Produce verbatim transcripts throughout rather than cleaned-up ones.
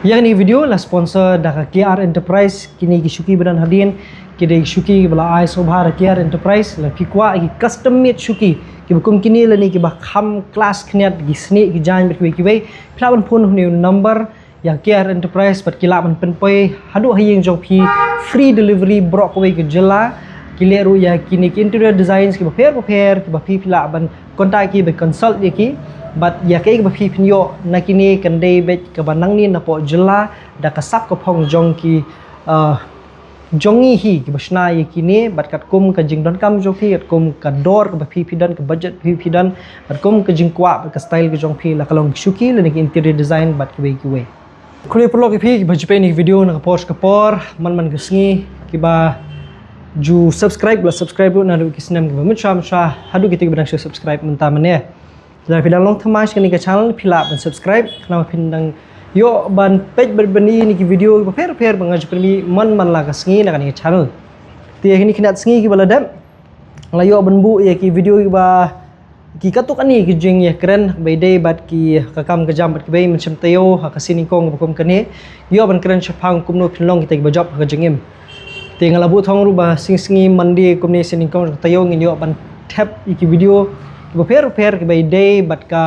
Ïa kane ka video la sponsor da ka K R Enterprise. Kine ki shuki ba don hadien ki dei shuki ba la ai sngewbha da K R Enterprise. Lada phi kwah ki custom made shuki kiba kum kine lane kiba kham class khyndiat, ki snieh, ki jaiñ bad kiwei kiwei, phi lah ban phone ha une u number ïa K R Enterprise bad ki lah ban pynpoi haduh ha ïing jong phi, free delivery baroh kawei ka jylla. Ki leh ruh ïa kine ki interior designs kiba pher bapher kiba phi phi lah ban contact ki, ban consult ïa ki. Bad ïa kaei kaba phi phin ïoh na kine kan dei beit kaba nangne napoh jylla da ka sap ka phong jong ki, uh, jong ngi hi kiba shna ïa kine, bad katkum ka jingdonkam jong phi, katkum ka dor kaba phi phi don, ka budget phi phi don, katkum ka jingkwah bad ka style ka jong phi, la ka long shuki lane ki interior design bad kiwei kiwei. Khublei paralok ïa phi kiba ju peit ïa kane ka video na ka por sha ka por, man man ka sngi, kiba ju subscribe, la subscribe ruh naduh ki snem kiba mynshwa mynshwa haduh kita kiba dang shu subscribe mynta mynne. Lada phi dang long thymmai sha kane ka channel, phi lah ban subscribe khnang ba phin dang ïoh ban peit bad ban ïohi ïa ki video kiba pher bapher ba nga ju pynmih man man la ka sngi na kane ka channel. Te ïa kine khyndiat sngi kiba la dep, la ïoh ban buh ïa ki video kiba, ki katto katne ki jingïakren ba ïadei bad ki, ka kam ka jam bad kiba mynshem taïew ha ka sien nyngkong kaba kum kane. Ïoh ban kren shaphang kumno phin long kita kiba jop ha ka jingim. Te nga la buh thong ruh ba sngi sngi Monday kumne, sien nyngkong jong ka taïew, ngin ïoh ban thep ïa ki video kiba pher bapher kiba ïadei bad ka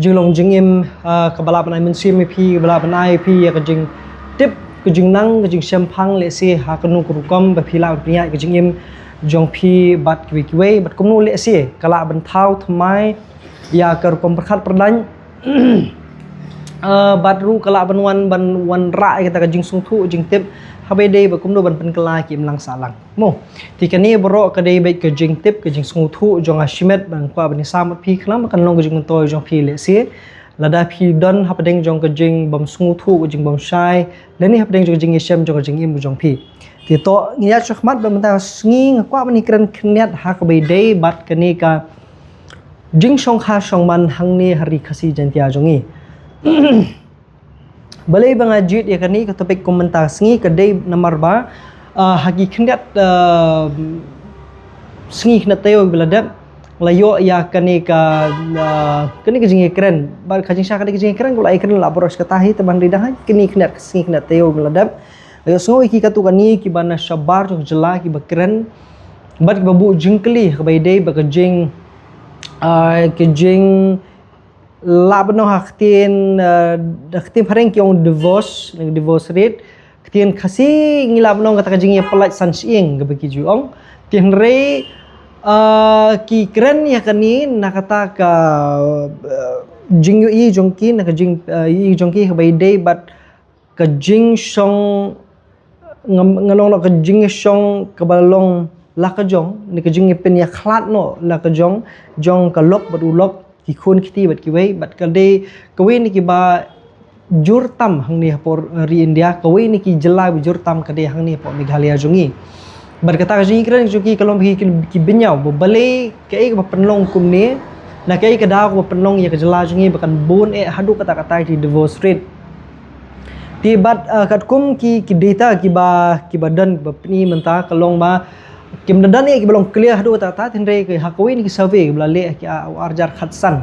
jinglong jingim, ah, kaba lah ban ai mynsiem ïa phi, kaba lah ban ai ïa phi ïa ka jingtip, ka jingnang, ka jingshemphang lehse ha kano ka rukom ba phi lah ban pynïaid ka jingim jong phi bad kiwei kiwei, bad kumno lehse ka lah ban thaw thymmai ïa ka rukom pyrkhat pyrdaiñ. Ah, bad ruh ka lah ban wan, ban wanrah ïa kata ka jingsngewthuh, jingtip, haba ïadei bad kumno ban pynkylla ïa ki imlang sahlang. Mo, te kane baroh ka dei beit ka jingtip, ka jingsngewthuh jong nga shimet, ba nga kwah ban ïasam bad phi khnang ba kan long ka jingmyntoi jong phi lehse. Lada phi don hapdeng jong ka jingbym sngewthuh, ka jingbym shai, lane hapdeng jong ka jingïashem jong ka jingim jong phi. Te to ngin ïaid shakhmat, bad mynta ka sngi nga kwah ban ïakren khyndiat ha kaba ïadei bad kane ka jingshongkha shongman hangne ha Ri Khasi Jaiñtia jong ngi. Balei ba nga jied ïa kane ka topic kum mynta ka sngi, ka dei namar ba, ah, ha ki khyndiat, ah, sngi khyndiat taïew ba la dep, la ïoh ïa kane ka, ah, kane ka jingïakren. Bad ka jingshah kane ka jingïakren, ka la ïakren la baroh shi katta hi, te ban ri dang ha kine khyndiat, sngi khyndiat taïew ba la dep, la ïohsngew ïa ki katto katne kiba na shabar jong ka jylla kiba kren bad kiba buh jingkylli kaba ïadei bad ka jing, ah, ka jing lah ban ong ha ktien, eh, ha ktien phareng ki ong divorce, divorce rate. Ktien Khasi ngi lah ban ong kata ka jingïapyllait san shyieng kaba ki ju ong. Te hynrei, eh, ki kren ïa kane na kata ka, eh, jingïohi jong ki, na ka jing, eh, ïohi jong ki kaba ïadei bad ka jingshong, nga, nga ong noh ka jingshong kaba long la ka jong, ne ka jingïapynïakhlad noh la ka jong, jong ka lok bad u lok, ki khun kti bad kiwei, bad ka dei kawei na kiba jur tam hangne hapoh ri India, kawei na ki jylla ba jur tam ka dei hangne hapoh Meghalaya jong ngi. Bad kata ka jingïakren jong ki ka long ba ki, ki bynñiaw ba balei kaei kaba pynlong kumne, na kaei ka daw kaba pynlong ïa ka jylla jong ngi ba kan bun eh haduh katta katta ki divorce rate. Te bad, uh, katkum ki, ki data kiba, kiba don, kiba pyni mynta, ka long ba kim da don eh kiba long clear haduh katta katta, hynrei ha kawei na ki survey kiba la leh ha ki, uh, ar hajar khatsan.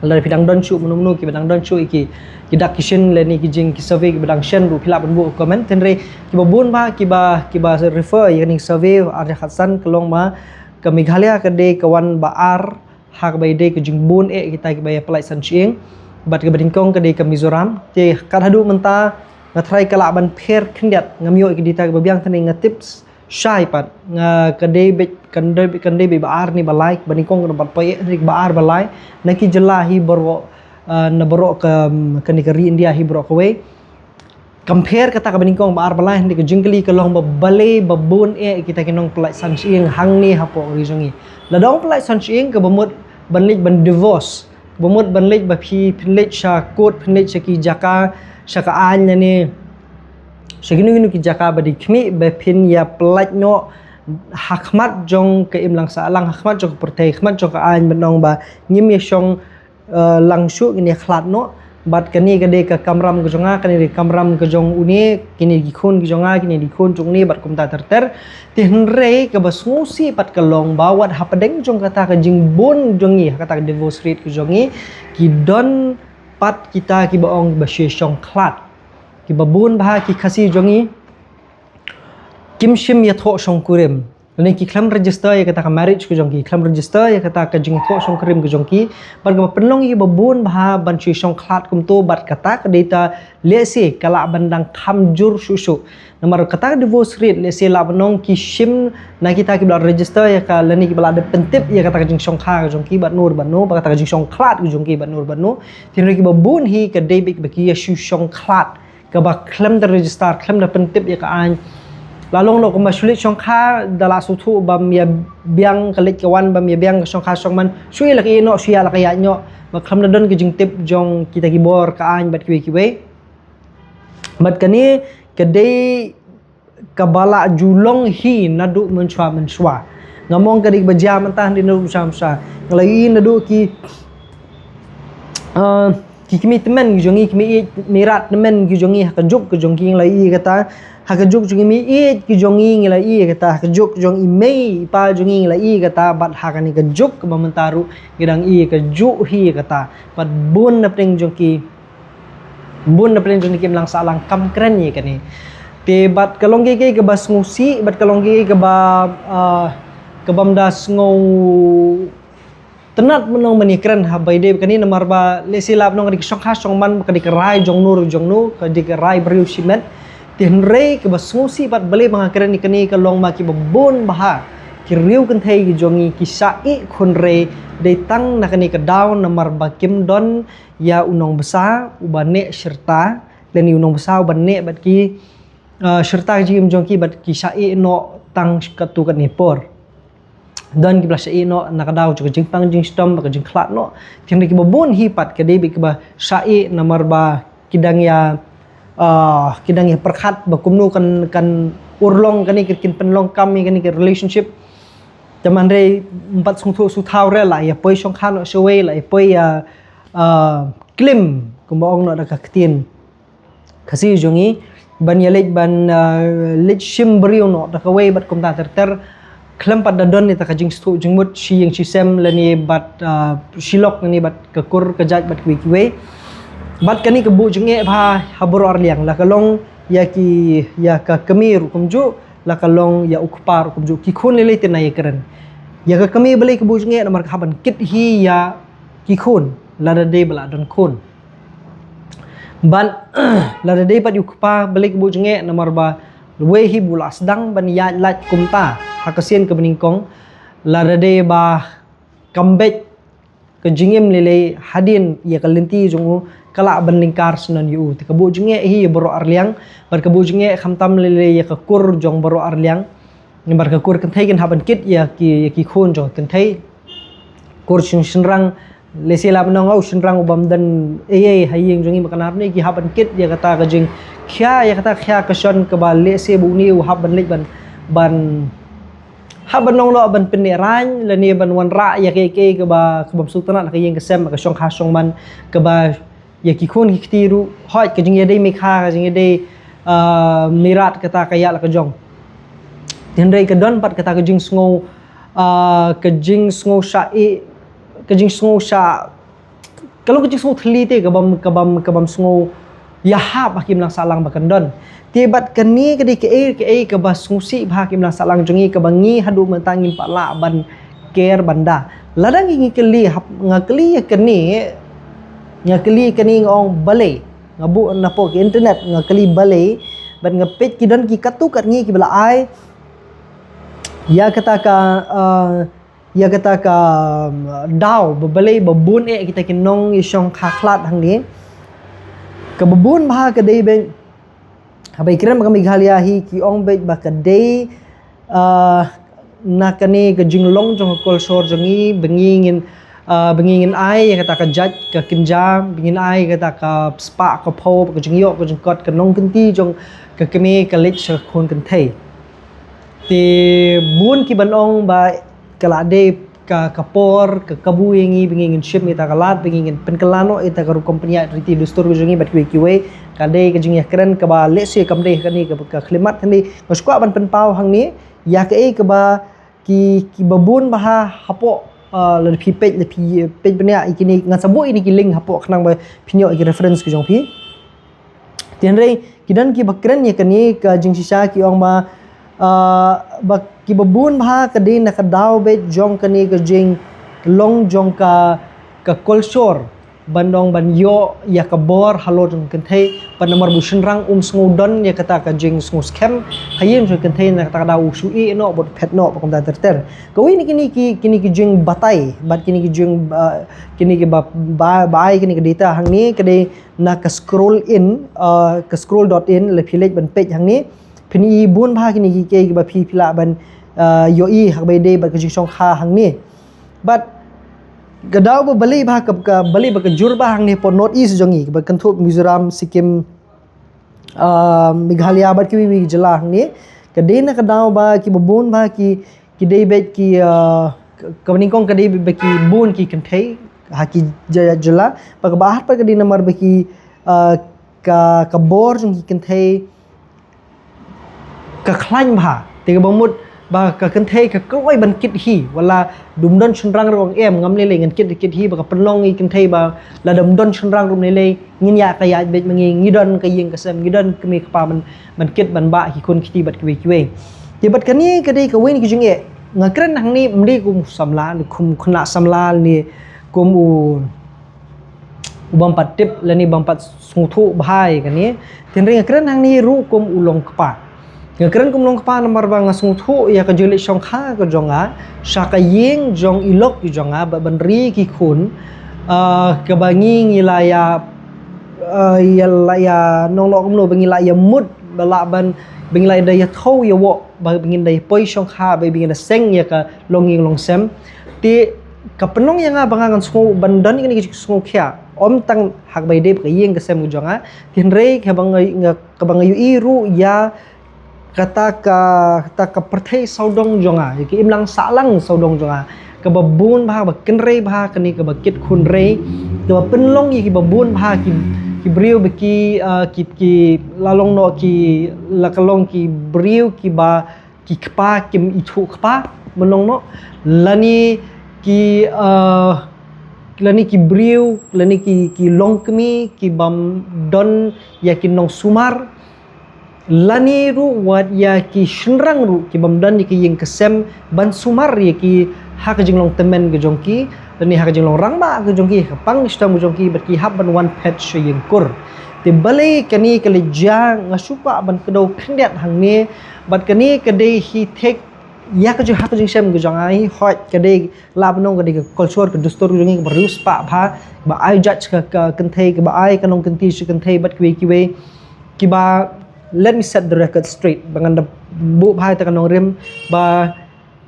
Lada phi dang don shuh mano mano kiba dang don shuh ïa ki, ki dak ki shin lane ki jing ki survey kiba dang shen ruh, phi lah ban buh comment, hynrei kiba bun bah kiba, kiba refer ïa kane ka survey ar hajar khatsan, ka long ba ka Meghalaya ka dei ka wan ba ar ha kaba ïadei ka jingbun eh kita kiba ïapyllait san shyieng. Bad kaba nyngkong ka dei ka Mizoram. Te kat haduh mynta nga tharai ka lah ban pher khyndiat, ngam ïoh ïa ki data kiba biang, te nga tip shai pat, nga, ka dei beit, kan dei, kan dei beit ba ar ne ba lai, ba nyngkong ka dei beit ba ar ba lai na ki jylla hi baroh, uh, na baroh ka, kane ka ri India hi baroh kawei. Compare kata kaba nyngkong ba ar ba lai, hynrei ka jingkylli ka long ba balei ba bun eh kita ki nongpyllait san shyieng hangne hapoh ri jong ngi. Lada ong pyllait san shyieng kaba mut ban leit ban divorce, kaba mut ban leit ba phi, phin leit sha court, phin leit sha ki jaka, sha ka aiñ lane sha kino kino ki jaka ba dei khmih, ba phin ïapyllait noh ha khmat jong ka imlang sahlang, ha khmat jong ka pyrthei, ha khmat jong ka aiñ, ban ong ba ngim ïashong, eh, lang shuh, ngin ïakhlad noh. Bad kane ka dei ka kamram ka jong nga, kane ka dei kamram ka jong une, kine ki khun ki jong nga, kine ki khun jong une, bad kumta ter ter. Te hynrei kaba sngewsih pat ka long ba wat hapdeng jong kata ka jingbun jong ngi, kata ka divorce rate ka jong ngi, ki don pat kita kiba ong ba shu shong khlad. kiba bun bha ki Khasi jong ngi kim shym ïathoh shongkurim. Lane ki khlem register ïa kata ka marriage ka jong ki, khlem register ïa kata ka jingthoh shongkurim ka jong ki. Bad kaba pynlong ïa kiba bun bha ban shu shongkhlad kumto, bad kata ka dei ta lehse ka lah ban dang kham jur shuh shuh. Namar kata ka divorce rate lehse lah ban ong ki shim na kita kiba la register ïa ka, lane kiba la dep pyntip ïa kata ka jingshongkha ka jong ki bad no bad no, bad kata ka jingshongkhlad ka jong ki bad no bad no. Te hynrei kiba bun hi ka dei beit ba ki ïa shu shongkhlad kaba khlem da register, khlem da pyntip ïa ka aiñ. La long noh kumba shu leit shongkha, da la sngewthuh bam ïa biang ka leit ka wan, bam ïa biang ka shongkha shongman, shu ïa la ka ïeh noh, shu ïa la ka ïaid noh, ba khlem da don ka jingtip jong kita ki bor ka aiñ bad kiwei kiwei. Bad kane ka dei kaba la ju long hi naduh mynshuwa mynshuwa. Ngam ong ka dei kaba jia mynta, dei naduh mynshuwa mynshuwa. Nga la ïohi naduh ki, ah, ki kmie tymmen ki jong ngi, kmie ïeit kmie rat tymmen ki jong ngi ha ka juk ka jong ki, nga la ïohi kata. Ha ka juk jong i kmie ïeit ki jong ngi, nga la ïohi kata. Ha ka juk jong i mei i pa jong ngi, nga la ïohi kata. Bad ha kane ka juk kaba mynta ruh ngi dang ïohi ka juk hi kata. Bad bun na pdeng jong ki, bun na pdeng jong ki imlang sahlang kam kren ïa kane. Te bad ka long kaei kaei kaba sngewsih, bad ka long kaei kaei kaba, ah, kabym da sngew tynnat mynno ban ïa kren ha ba ïadei bad kane, namar ba lehse lah ban ong ka dei ka shongkha shongman, ka dei ka rai jong no jong no, ka dei ka rai briew shimet. Te hynrei kaba sngewsih bad balei ba nga kren ïa kane ka long ba kiba bun bha ki riew kynthei ki jong ngi ki shah ïeh khun rei dei tang na kane ka daw, namar ba kim don ïa u nongbsa uba neh shirta, lane u nongbsa uba neh bad ki, ah, shirta ka jingim jong ki, bad ki shah ïeh noh tang katto katne por. Don kiba la shah ïeh noh na ka daw jong ka jingpang jingshitom bad ka jingkhlad noh. Te hynrei kiba bun hi pat ka dei beit kiba shah ïeh namar ba ki dang ïa, ah, ki dang ïa pyrkhat ba kumno kan, kan urlong kane, kin pynlong kam ïa kane ka relationship. Te hynrei ym pat sngewthuh sngewthaw re, la ïa poi shongkha noh shawei, la ïa poi ïa, ah, klim, kumba ong noh da ka ktien Khasi jong ngi, ban ïa leit ban, ah, leit shim briew noh da kawei bad kumta ter ter. Khlem pat da don ïa kata ka jingsngewthuh jingmut shi ïing shi sem lane bad, ah, shi lok lane bad ka kur ka jait bad kiwei kiwei. Bad kane ka buh jingeh bha ha baroh arliang, la ka long ïa ki, ïa ka kmie ruh kumjuh, la ka long ïa u kpa ruh kumjuh. Ki khun lei lei te na ïa kren. Ïa ka kmie balei ka buh jingeh, namar ka hap ban kit hi ïa ki khun, lada dei ba la don khun. Bad lada dei pat ïa u kpa balei ka buh jingeh, namar ba uwei hi ba u la sdang ban ïaid lait kumta ha ka sien kaba nyngkong, lada dei ba kam beit ka jingim lei lei hadien ïa ka lynti jong u, ka lah ban lyngkar shnong ïa u. Te ka buh jingeh hi ïa baroh arliang, bad ka buh jingeh khamtam lei lei ïa ka kur jong baroh arliang. Namar ka kur kynthei kin hap ban kit ïa ki, ïa ki khun jong kynthei. Kur shynrang, lehse lah ban ong u shynrang u bym don ei ei ha ïing jong ngi, ba ka nar ne ki hap ban kit ïa kata ka jingkhia, ïa kata khia ka shon kaba lehse ba une u hap ban leit ban, ban hap ban ong noh ban pyneh rain lane ban wanrah ïa kaei kaei kaba, ka bym sngewtynnat ha ka ïing ka sem, ka shongkha shongman, kaba ïa ki khun ki kti ruh, hooid ka jingïadei meikha, ka jingïadei, ah, meirat kata ka ïa la ka jong. Hynrei ka don pat kata ka jingsngew, ah, ka jingsngew shah ïeh, ka jingsngew shah, ka long ka jingsngew thylli te ka bym, ka bym, ka bym sngew ïahap ha ki imlang sahlang ba kan don. Te bad kane ka dei kaei kaei kaba sngewsih bha ha ki imlang sahlang jong ngi kaba ngi haduh mynta ngim pat lah ban ker ban da. Lada ngi, ngi kylli hap, nga kylli ïa kane, nga kylli ïa kane nga ong balei. Nga buh na poh ki internet nga kylli balei. Bad nga peit ki don ki katto katne kiba la ai ïa kata ka, ah, ïa kata ka, um, daw ba balei ba bun eh kita ki nongïashongkha khlad hangne. Kaba bun bha ka dei beit, haba ïakren bad ka Meghalaya hi ki ong beit ba ka dei, ah, na kane ka jinglong jong ka culture jong ngi ba ngi ngin, ah, ba ngi ngin ai ïa kata ka jait ka kynja, ba ngin ai ïa kata ka spah ka phew, ka jingïoh ka jingkot, ka nongkynti jong ka kmie ka leit sha ka khun kynthei. Te bun ki ban ong ba ka la dei ka, ka por, ka kabu ïa ngi ba ngi ngin shim ïa kata ka lad, ba ngi ngin pynkylla noh ïa kata ka rukom pynïaid riti dustur ka jong ngi bad kiwei kiwei. Ka dei ka jingïakren kaba lehse kam dei kane ka, ka khyllipmat, hynrei nga sngewkwah ban pynpaw hangne ïa kaei kaba ki, kiba bun bha hapoh, ah, lada phi peit, lada phi peit bniah ïa kine, ngan sa buh ïa kine ki link hapoh khnang ba phin ïoh ïa ki reference ka jong phi. Te hynrei ki don kiba kren ïa kane ka jingshisha, ki ong ba, ah, ba kiba bun bha ka dei na ka daw beit jong kane ka jinglong jong ka, ka culture ban ong ban ïoh ïa ka bor halor jong ka kynthei, bad namar ba u shynrang um sngew don ïa kata ka jingsngewskhem ha ïing jong ka kynthei, na kata ka daw u shu ïeh noh bad phet noh bad kumta ter ter. Kawei na kine ki, kine ki jingbatai bad kine ki jing, ah, kine kiba, ba, ba ai kine ki data hangne ka dei na ka Scroll.in, ah, ka scroll dot in, lada phi leit ban peit hangne, phin i bun bha kine kiei kiba phi, phi lah ban, ah, ïohi ha kaba ïadei bad ka jingshongkha hangne. Bad ka daw ba balei bha ka, ka balei ba ka jur bha hangne hapoh North East jong ngi, kaba kynthup Mizoram, Sikkim, ah, Meghalaya bad kiwei kiwei ki jylla hangne, ka dei na ka daw ba kiba bun bha ki, ki dei beit ki, ah, ka, kaba nyngkong ka dei beit ba ki bun ki kynthei ha ki jy-, jylla, bad kaba ar pat ka dei namar ba ki, ah, ka, ka bor jong ki kynthei ka khlaiñ bha. Te kaba mut ba ka kynthei ka kloi ban kit hi, wat la ym don shynrang ruh ong em, ngam lei lei, ngan kit, kit hi, ba ka pynlong ïa ki kynthei ba lada ym don shynrang ruh ym lei lei, ngin ïaid ka ïaid beit ma ngi, ngi don ka ïing ka sem, ngi don kmie kpa ban, ban kit ban bah ki khun kti bad kiwei kiwei. Te bad kane ka dei kawei na ki jingeh. Nga kren hangne ym dei kum u samla, ne kum u khynnah samla, ne kum u, u bym pat tip lane bym pat sngewthuh bha ïa kane. Te hynrei nga kren hangne ruh kum u longkpa. Nga kren kum u longkpa namar ba nga sngewthuh ïa ka jingleit shongkha ka jong nga sha ka ïing jong i lok i jong nga, bad ban ri ki khun, ah, kaba ngi, ngi la ïa, ah, ïa la ïa nong lok kumno ba ngi la ïa mut ba lah ban, ba ngi la ïa da ïa thew ïa wok ba, ba ngin da ïa poi shongkha, ba, ba ngin da seng ïa ka longïing longsem. Te ka pynlong ïa nga ba nga ngan sngew ban don ïa kane ka jingsngewkhia, ym tang ha kaba ïadei bad ka ïing ka sem ka jong nga, te hynrei kaba nga, nga, kaba nga ïohi ruh ïa kata ka, kata ka pyrthei sawdong jong nga, ïa ka imlang sahlang sawdong jong nga, kaba bun bha, ba kynrei bha, kane kaba kit khun rei, kaba pynlong ïa kiba bun bha ki, ki briew ba ki, ah, ki, ki la long noh ki, la ka long ki briew kiba ki kpa kim ithuh kpa, mynno noh, lane ki, ah, lane ki briew, lane ki, ki longkmie ki bym don ïa ki nongsumar, lane ruh wat ïa ki shynrang ruh ki bym don ïa ki ïing ki sem ban sumar ïa ki ha ka jinglong tymmen ka jong ki, lane ha ka jinglong rangbah ka jong ki, ha ka pang shitom ka jong ki, bad ki hap ban wan phet sha ïing kur. Te balei kane ka leit jia, nga shu kwah ban kdew khyndiat hangne, bad kane ka dei hi thik ïa ka jing, ha ka jingshem ka jong nga hi, hooid ka dei, lah ban ong ka dei ka culture, ka dustur ka jong ngi kaba riewspah bha, kaba ai jait sha ka, ka kynthei, kaba ai ka nongkynti sha ka kynthei bad kiwei kiwei, kiba, let me set the record straight, ba ngan da buh bha ïa kata ka nongrim, ba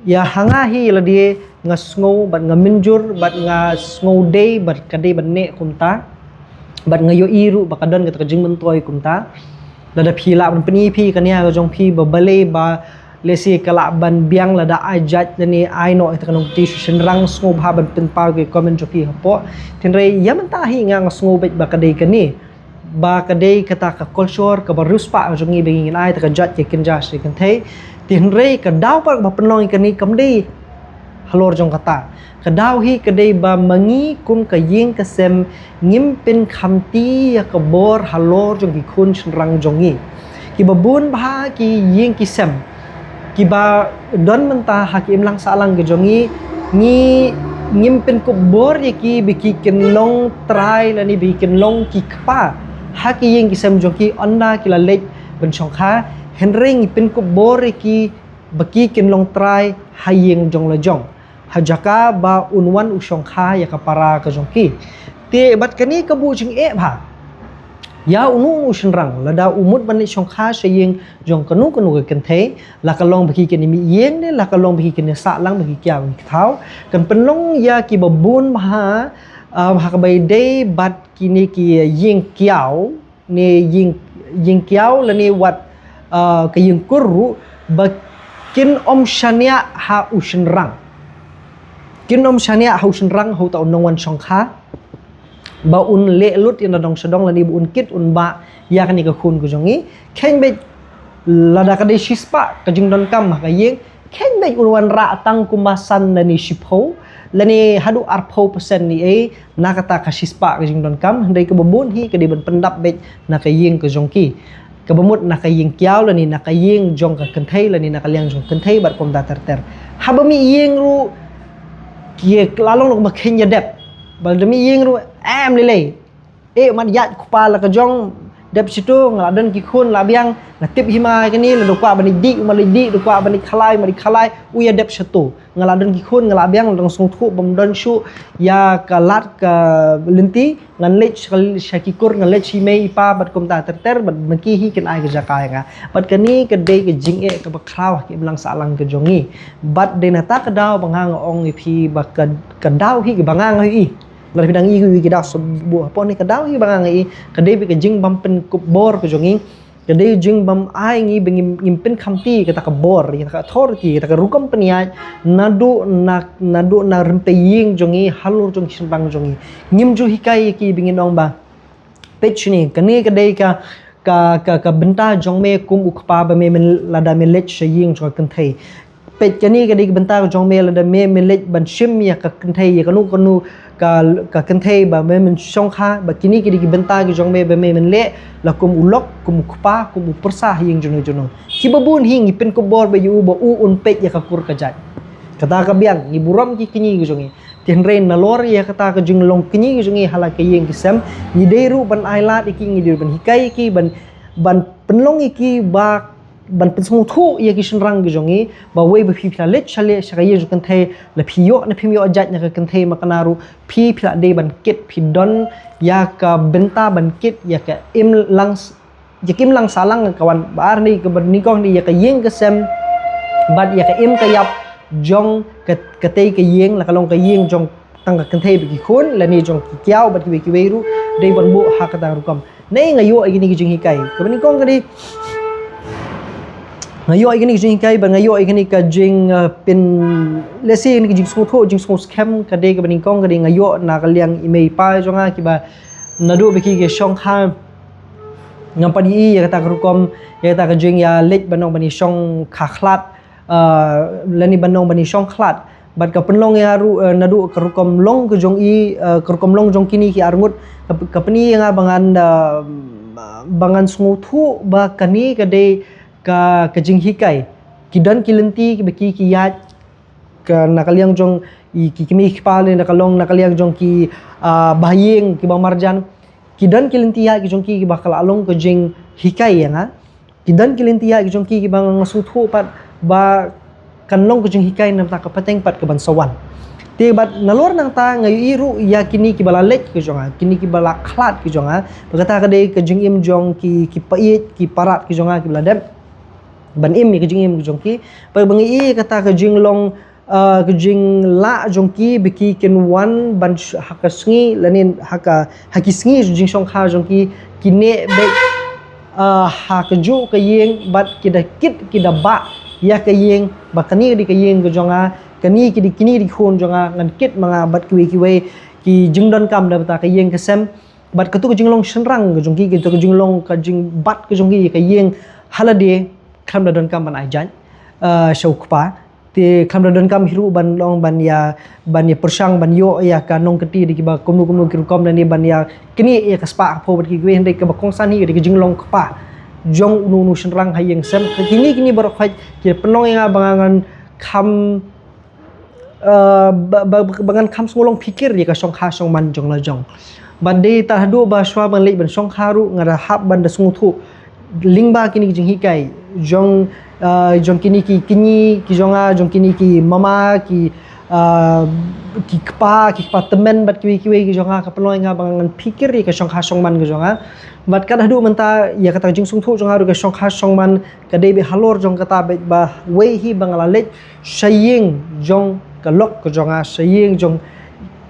ïa ha nga hi lade nga sngew bad nga mynjur bad nga sngew dei bad ka dei ban neh kumta. Bad nga ïohi ruh ba ka don kata ka jingmyntoi kumta. Lada phi lah ban pyni phi ka nia ka jong phi ba balei ba lehse ka lah ban biang lada ai jait lane ai noh ïa kata ka nongkynti sha shynrang, sngew bha ban pynpaw ïa ka comment jong phi hapoh. Te hynrei ïa mynta hi nga, nga sngew beit ba ka dei kane, ba ka dei kata ka culture kaba riewspah jong ngi ba ngin ai kata ka jait ka kynja sha ka kynthei. Te hynrei ka daw pat kaba pynlong ïa kane kam dei halor jong kata. Ka daw hi ka dei ba ma ngi kum ka ïing ka sem ngim pynkhamti ïa ka bor halor jong ki khun shynrang jong ngi. Kiba bun bha ki ïing ki sem kiba don mynta ha ki imlang sahlang ka jong ngi, ngi, ngim pynkup bor ïa ki ba ki kin long trai lane ba ki kin long ki kpa ha ki ïing ki sem jong ki, ynda ki la leit ban shongkha, hynrei ngi pynkup bor ïa ki ba ki kin long trai ha ïing jong la jong, ha jaka ba un wan u shongkha ïa ka para ka jong ki. Te bad kane ka buh jingeh bha ïa uno uno u shynrang, lada u mut ban leit shongkha sha ïing jong kano kano ka kynthei, la ka long ba ki kin mih ïing ne la ka long ba ki kin sahlang, ba ki kiaw ki thaw, kan pynlong ïa kiba bun bha, um, ha kaba ïadei bad kine ki ïing kiaw ne ïing, ïing kiaw lane wat, uh, ka ïing kur ruh, ba kin ym shaniah ha u shynrang. Kin ym shaniah ha u shynrang, ha uta u nongwan shongkha, ba un leh lut ïa na dong sha dong lane ba un kit un bah ïa kane ka khun ka jong ngi. Kheiñ beit lada ka dei shispah ka jingdonkam ha ka ïing, kheiñ beit un wanrah tang kumba san lane shiphew, lane haduh arphew percent ne ei, na kata ka shispah ka jingdonkam, hynrei kaba bun hi ka dei ban pyndap beit na ka ïing ka jong ki. Kaba mut na ka ïing kiaw lane na ka ïing jong ka kynthei lane na ka liang jong ka kynthei bad kumta ter ter. Haba mih ïing ruh, ki la long ruh ba kheiñ ïa dep. Ba da mih ïing ruh, em lei lei. Eh, mat ïaid kpa la ka jong, dep shatu, nga la don ki khun la biang, nga tip hi ma kane, la da kwah ban ïa dih, ma la dih, da kwah ban ïa khalai, ma ïa khalai, u ïa dep shatu. Nga la don ki khun, nga la biang, la dang sngewthuh, bym don shuh ïa ka lad ka lynti, ngan leit sha, sha ki kur, ngan leit sha i mei i pa, bad kumta ter ter, bad ma ki hi kin ai ka jaka ïa nga. Bad kane ka dei ka jingeh kaba khraw ha ki imlang sahlang ka jong ngi. Bad dei na kata ka daw ba nga nga ong ïa phi ba ka, ka daw hi kaba nga nga ïohi. Lada phi dang ïohi ki daw shu buh hapoh ne, ka daw hi ba nga nga ïohi, ka dei beit ka jingbym pynkup bor ka jong ngi. Ka dei jingbym ai ngi ba ngim, ngim pynkhamti kata ka bor, kata ka authority, kata ka rukom pynïaid, naduh na, naduh na rympei ïing jong ngi, halor jong ki shynrang jong ngi. Ngim ju hikai ïa ki ba ngin ong ba, peit shane, kane ka dei ka, ka, ka, ka bynta jong me kum u kpa ba me, me lada me leit sha ïing jong ka kynthei. Peit, kane ka dei ka bynta ka jong me lada me, me leit ban shim ïa ka kynthei, ïa kano kano ka, ka kynthei ba me, men shongkha, ba kine ki dei ki bynta ki jong me ba me, men leh la kum u lok, kum u kpa, kum u pyrsa ha ïing jong no jong no. Kiba bun hi ngi pynkup bor beit ïa u ba u un peit ïa ka kur ka jait. Kata ka biang, ngi burom ki kñi ki jong ngi. Te hynrei nalor ïa kata ka jinglong kñi ki jong ngi ha la ka ïing ka sem, ngi dei ruh ban ailad ïa ki, ngi dei ruh ban hikai ïa ki, ban, ban pynlong ïa ki ba ban pynsngewthuh ïa ki shynrang ki jong ngi, ba wei ba phi, phi la leit sha leh sha ka ïing jong ka kynthei, la phi ïoh ne phim ïoh jait na ka kynthei, ma kane ruh phi, phi la dei ban kit, phi don ïa ka bynta ban kit ïa ka imlang s-, ïa ka imlang sahlang ka wan. Ba ar ne kaba nyngkong ne ïa ka ïing ka sem bad ïa ka im ka ïap jong ka, katei ka ïing, la ka long ka ïing jong tang ka kynthei bad ki khun, lane jong ki kiaw bad kiwei kiwei ruh, dei ban buh ha kata ka rukom. Ne nga ïoh ïa kine ki jinghikai. Kaba nyngkong ka dei, nga ïoh ïa kine ki jinghikai bad nga ïoh ïa kine ka jing, uh, pyn, lehse ïa kine ki jingsngewthuh, jingsngewskhem, ka dei kaba nyngkong ka dei nga ïoh na ka liang i mei i pa jong nga kiba naduh ba ki ki shongkha, ngam pat ïohi ïa kata ka rukom, ïa kata ka jingïaleit ban ong ban ïashongkha khlad, uh, lane ban ong ban ïashong khlad. Bad ka pynlong ïa nga ruh, uh, naduh ka rukom long ka jong i, uh, ka rukom long jong kine ki arngut, ka, ka pyni ïa nga ba ngan, uh, ba ngan sngewthuh ba kane ka dei ka, ka jinghikai. Ki don ki lynti kiba ki, ki ïaid, ka na ka liang jong i, ki kmie ki kpa lane na ka long na ka liang jong ki, ah, bahaïing kiba marjan. Ki don ki lynti ïaid ki jong ki kiba ka la long ka jinghikai ïa nga. Ki don ki lynti ïaid ki jong ki kiba nga sngewthuh pat ba kan long ka jinghikai na ka bynta ka pateng pat kaban sa wan. Te bad nalor nangta nga ïohi ruh ïa kine kiba la leit ki jong nga, kine kiba la khlad ki jong nga. Ba kata ka dei ka jingim jong ki, ki paid, ki parat ki jong nga kiba la dep ban im ïa ka jingim ka jong ki. Bad ba nga ïohi kata ka jinglong, ah, ka jinglah jong ki ba ki kin wan ban sh-, ha ka sngi lane ha ka, ha ki sngi jingshongkha jong ki, ki neh beit, ah, ha kajuh ka ïing bad ki da kit ki da bah ïa ka ïing ba kane ka dei ka ïing ka jong nga, kane ki dei, kine ki dei khun jong nga, ngan kit ma nga bad kiwei kiwei ki jingdonkam da bynta ka ïing ka sem. Bad katu ka jinglong shynrang ka jong ki, katu ka jinglong ka jingbat ka jong ki ka ïing ha lade khlem da donkam ban ai jaiñ, eh, sha u kpa. Te khlem da donkam hi ruh ban long ban ïa, ban ïa pyrshang ban ïoh ïa ka nongkynti da kiba kumno kumno ki rukom lane ban ïa knieh ïa ka spah ka phew bad kiwei, hynrei kaba kongsan hi ka dei ka jinglong kpa jong uno uno u shynrang ha ïing sem. Kine kine baroh khoit ki pynlong ïa nga ba nga ngan kham, eh, ba, ba, ba ngan kham sngewlong phikir ïa ka shongkha shongman jong la jong. Bad dei tad haduh ba shuwa ban leit ban shongkha ruh nga da hap ban da sngewthuh lyngba kine ki jinghikai jong, eh, jong kine ki kñi ki jong nga, jong kine ki mama, ki, eh, ki kpa, ki kpa tymmen bad kiwei kiwei ki jong nga, ka pynlong ïa nga ba ngan phikir ïa ka shongkha shongman ka jong nga. Bad tad haduh mynta ïa kata ka jingsngewthuh jong nga ruh ka shongkha shongman ka dei beit halor jong kata beit ba wei hi ba nga la leit sha ïing jong ka lok ka jong nga, sha ïing jong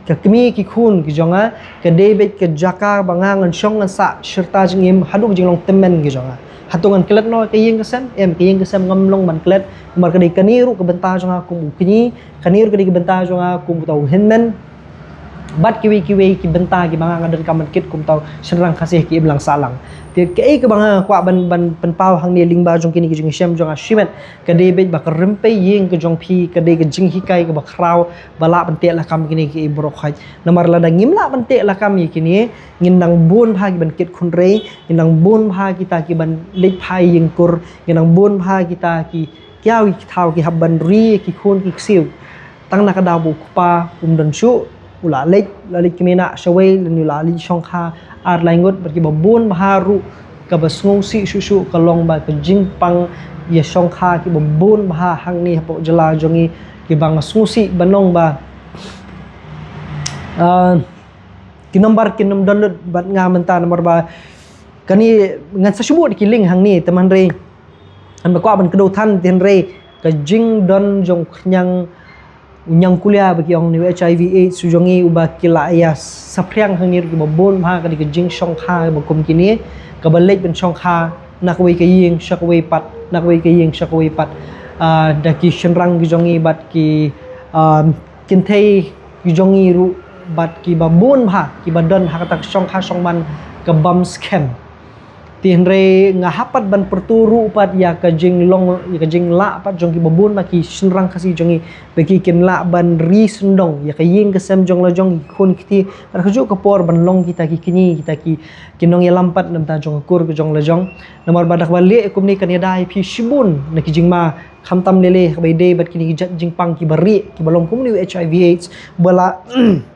ka kmie ki khun ki jong nga, ka dei beit ka jaka ba nga ngan shong ngan sah shirta jingim haduh ka jinglong tymmen ki jong nga. Hato ngan klet noh ka ïing ka sem? Em, ka ïing ka sem ngam long ban klet. Namar ka dei kane ruh ka bynta jong nga kum u kñi, kane ruh ka dei ka bynta jong nga kum uta u hynmen. bad kiwei kiwei ki bynta kiba nga nga donkam ban kit kum uta u shynrang Khasi ha ki imlang sahlang. Te kaei kaba nga kwah ban, ban pynpaw hangne lyngba jong kine ki jingshem jong nga shimet, ka dei beit ba ka rympei ïing ka jong phi ka dei ka jinghikai kaba khraw ba lah ban teh lakam kine ki briew khoit. Namar lada ngim lah ban teh lakam ïa kine, ngin nang bun bha ki ban kit khun rei, ngin nang bun bha kita ki ban leit phai ïing kur, ngin nang bun bha kita ki kiaw ki thaw ki hap ban ri ki khun ki ksiew. Tang na ka daw ba u kpa um don shuh, u la leit, la leit kmie na shawei, lane u la leit shongkha ar lai ngut, bad kiba bun bha ruh kaba sngewsih shuh shuh ka long ba ka jingpang ïa shongkha kiba bun bha hangne hapoh jylla jong ngi, kiba nga sngewsih ban ong ba, ah, ki nambar kin ym don lut bad nga mynta namar ba kane ngan sa shu buh da ki link hangne, te hynrei ngan ba kwah ban kdew than, te hynrei ka jingdon jong u khñiang, u ñiangkulia ba ki ong ne, u H I V AIDS u jong ngi uba ki la ïa saphriang hangne ruh kiba bun bha ka dei ka jingshongkha ba kum kine, kaba leit ban shongkha na kawei ka ïing sha kawei pat, na kawei ka ïing sha kawei pat, ah, da ki shynrang ki jong ngi bad ki, ah, kynthei ki jong ngi ruh bad kiba bun bha kiba don ha kata ka shongkha shongman ka bym skhem. Te hynrei nga hap pat ban pyrto ruh pat ïa ka jinglong, ïa ka jinglah pat jong kiba bun bha ki shynrang Khasi jong ngi ba ki kin lah ban ri sngewdong ïa ka ïing ka sem jong la jong, ki khun ki kti, bad kajuh ka por ban long kita ki kñi, kita ki, ki nongïalam pat na bynta jong ka kur ka jong la jong. Namar ba da kaba leh kumne kan ïada ïa phi shibun na ki jingma, khamtam lei lei kaba ïadei bad kine ki jait jingpang kiba rieh kiba long kumne u H I V AIDS ba la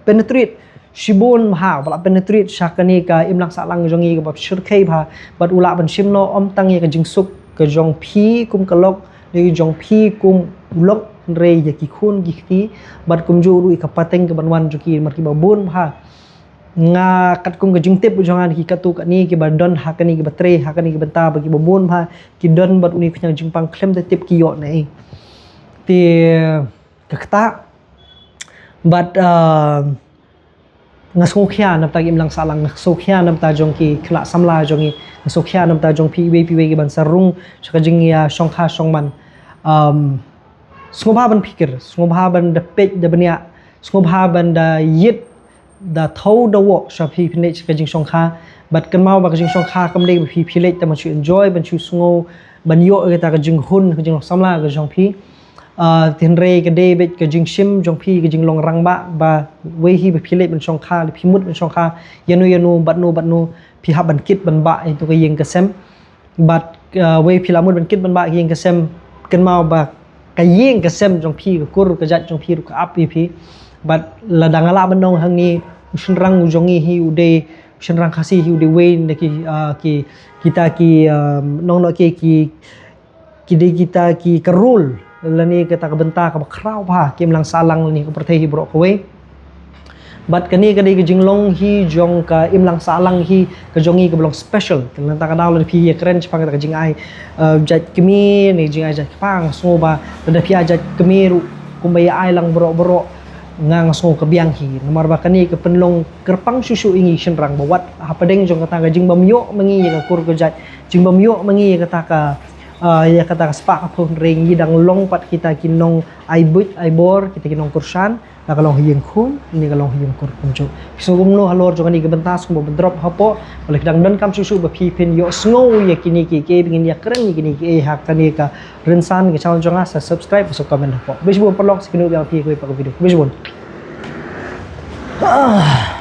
penetrate shibun bha, ba la penetrate sha kane ka imlang sahlang jong ngi kaba shyrkhei bha, bad u lah ban shim noh ym tang ïa ka jingsuk ka jong phi kum ka lok, ne ka jong phi kum u lok, hynrei ïa ki khun ki kti, bad kumjuh ruh ïa ka pateng ka ban wan jong ki, namar kiba bun bha. Nga katkum ka jingtip jong nga na ki katto katne kiba don ha kane kiba trei ha kane ki bynta ba kiba bun bha ki don bad une u khñiang jingpang khlem da tip ki ïoh ne. Te ka kata bad, ah, nga sngewkhia na bynta ki imlang sahlang, nga sngewkhia na bynta jong ki khynnah samla jong ngi, nga sngewkhia na bynta jong phi iwei pa iwei ki ban sa rung sha ka jingïashongkha shongman. Um, sngewbha ban phikir, sngewbha ban da peit da bniah, sngewbha ban da ïit da thew da woh sha phi phin leit sha ka jingshongkha. Bad kynmaw ba ka jingshongkha kam dei ba phi phi leit tang ban shu enjoy, ban shu sngew, ban ïoh ïa kata ka jinghun, ka jinglong samla ka jong phi. Ah, te hynrei ka dei beit ka jingshim jong phi, ka jinglong rangbah ba wei hi ba phi leit ban shongkha, lada phi mut ban shongkha ïano ïano, bad no bad no, phi hap ban kit ban bah ïa katu ka ïing ka sem. Bad, ah, wei phi la mut ban kit ban bah ïa ka ïing ka sem, kynmaw ba ka ïing ka sem jong phi, ka kur ka jait jong phi ruh ka ap ïa phi. Bad lada nga lah ban ong hangne, u shynrang u jong ngi hi u dei, u shynrang Khasi hi u dei wei na ki, ah, ki, kita ki, ah, nong noh ki, ki, ki dei kita ki ka role lane kata ka bynta kaba khraw bha ha ka imlang sahlang lane ha ka pyrthei hi baroh kawei. Bad kane ka dei ka jinglong hi jong ka imlang sahlang hi ka jong ngi kaba long special. Kane kata ka daw lada phi ïakren shaphang kata ka jingai, eh, jait kmie ne jingai jait kpa, nga sngew ba lada phi ïa jait kmie ruh kumba ïa ai lang baroh baroh, nga nga sngew ka biang hi. Namar ba kane ka pynlong kyrpang shuh shuh ïa ngi shynrang ba wat hapdeng jong kata ka jingbym ïoh ma ngi ïa ka kur ka jait, jingbym ïoh ma ngi ïa kata ka, ah, ïa kata ka spah ka phew, hynrei ngi dang long pat kita ki nong ai buit ai bor, kita ki nong kyrshan, la ka long ha ïing khun, ne ka long ha ïing kur kumjuh. Phi sngew kumno halor jong kane ka bynta, sngewbha ban drop hapoh, ba lada phi dang donkam shuh shuh ba phi phin ïohsngew ïa kine kiei kiei, ba ngin ïakren ïa kine kiei ha kane ka rynsan ka channel jong nga, sa subscribe, sa comment hapoh. Khublei shibun paralok, sa ïakynduh biang ïa phi ha kawei pat ka video. Khublei shibun. Ah.